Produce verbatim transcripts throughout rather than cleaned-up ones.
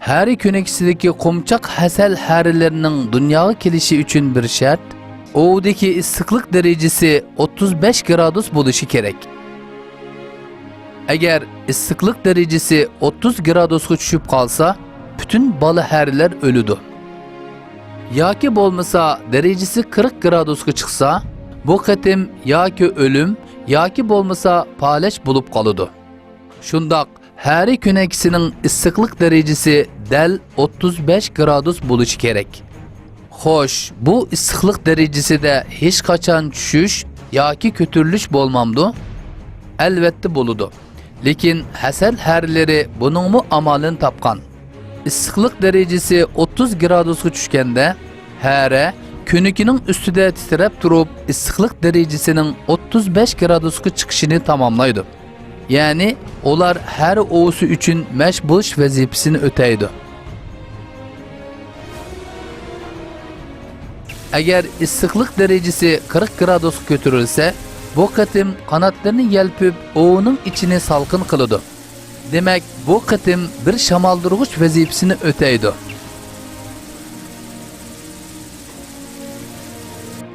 ھەرە كۆنىكىسىدىكى قومچاق ھەسەل ھەرىلىرىنىڭ دۇنياغا كېلىشى ئۈچۈن بىر شەرت، ئوۋدىكى ئىسسىقلىق دەرىجىسى ئوتتۇز بەش گرادۇس بولۇشى كېرەك. ئەگەر ئىسسىقلىق دەرىجىسى ئوتتۇز گرادۇسقا چۈشۈپ قالسا، پۈتۈن بالا ھەرىلەر ئۆلىدۇ. ياكى بولمىسا دەرىجىسى قىرىق گرادۇسقا چىقسا، بۇ قېتىم ياكى ئۆلۈم، ياكى بولمىسا پالەچ بولۇپ قالىدۇ. شۇنداق، ھەرە كۆنەكىسىنىڭ ئىسسىقلىق دەرىجىسى دەل ئوتتۇز بەش گرادۇس بولۇشى كېرەك. خوش، بۇ ئىسسىقلىق دەرىجىسىدە ھېچقاچان چۈشۈش ياكى كۆتۈرۈلۈش بولمامدۇ؟ ئەلۋەتتە بولىدۇ. لېكىن ھەسەل ھەرىلىرى بۇنىڭمۇ ئامالىنى تاپقان. ئىسسىقلىق دەرىجىسى ئوتتۇز گرادۇسقا چۈشكەندە، ھەرە كۆنىكىنىڭ ئۈستىدە تىترەپ تۇرۇپ، ئىسسىقلىق دەرىجىسىنىڭ ئوتتۇز بەش گرادۇسقا چىقىشىنى تاماملايدۇ. يەنى ئۇلار ھەرە ئوۋىسى ئۈچۈن مەش بولۇش ۋەزىپىسىنى ئۆتەيدۇ. ئەگەر ئىسسىقلىق دەرىجىسى قىرىق گرادۇسقا كۆتۈرۈلسە، بۇ قېتىم قاناتلىرىنى يەلپۈپ، ئوۋىنىڭ ئىچىنى سالقىن قىلىدۇ. دېمەك، بۇ قېتىم بىر شامالدۇرغۇچ ۋەزىپىسىنى ئۆتەيدۇ.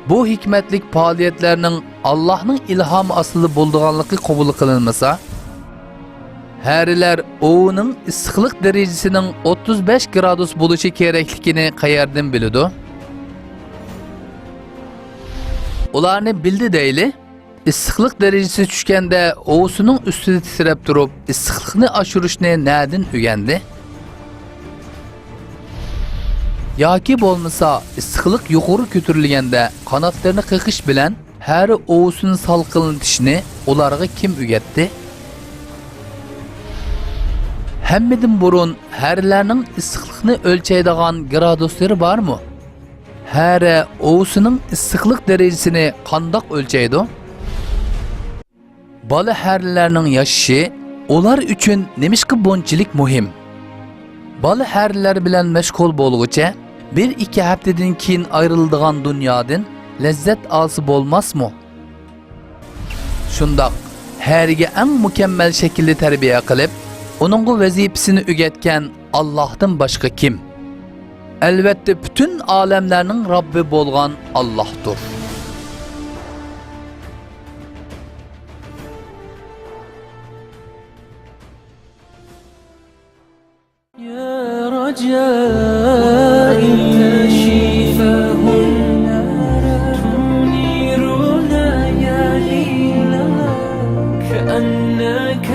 بۇ ھېكمەتلىك پائالىيەتلەرنىڭ ئاللاھنىڭ ئىلھامى ئاستىدا بولىدىغانلىقى قوبۇل قىلىنمىسا، ھەرىلەر ئوۋىنىڭ ئىسسىقلىق دەرىجىسىنىڭ ئوتتۇز بەش گرادۇس بولۇشى كېرەكلىكىنى قەيەردىن بىلىدۇ؟ ئۇلارنى بىلدى دەيلى. ئىسسىقلىق دەرىجىسى چۈشكەندە ئوۋىسىنىڭ ئۈستىدە تىترەپ تۇرۇپ، ئىسسىقلىقنى ئاشۇرۇشنى نەدىن ئۆگەندى؟ ياكى بولمىسا، ئىسسىقلىق يۇقىرى كۆتۈرۈلگەندە قاناتلىرىنى قېقىش بىلەن ھەرە ئوۋىسىنى سالقىنلىتىشنى ئۇلارغا كىم ئۆگەتتى؟ ھەممىدىن بۇرۇن، ھەرىلەرنىڭ ئىسسىقلىقنى ئۆلچەيدىغان گرادۇسلىرى بارمۇ؟ ھەرە ئوۋىسىنىڭ ئىسسىقلىق دەرىجىسىنى قانداق ئۆلچەيدۇ؟ بالا ھەرىلەرنىڭ ياشىشى ئۇلار ئۈچۈن نېمىشقا بۇنچىلىك مۇھىم؟ بالا ھەرىلەر بىلەن مەشغۇل بولغۇچە، بىر-ئىككى ھەپتىدىن كېيىن ئايرىلىدىغان دۇنيادىن لەززەت ئالسا بولماسمۇ؟ شۇنداق، ھەرىگە ئەڭ مۇكەممەل شەكىلدە تەربىيە قىلىپ، ئۇنىڭغا ۋەزىپىسىنى ئۆگەتكەن ئاللاھتىن باشقا كىم؟ ئەلۋەتتە، پۈتۈن ئالەملەرنىڭ رەببى بولغان ئاللاھتۇر. يا رجائي، شفاء تنير ليالينا، كأنك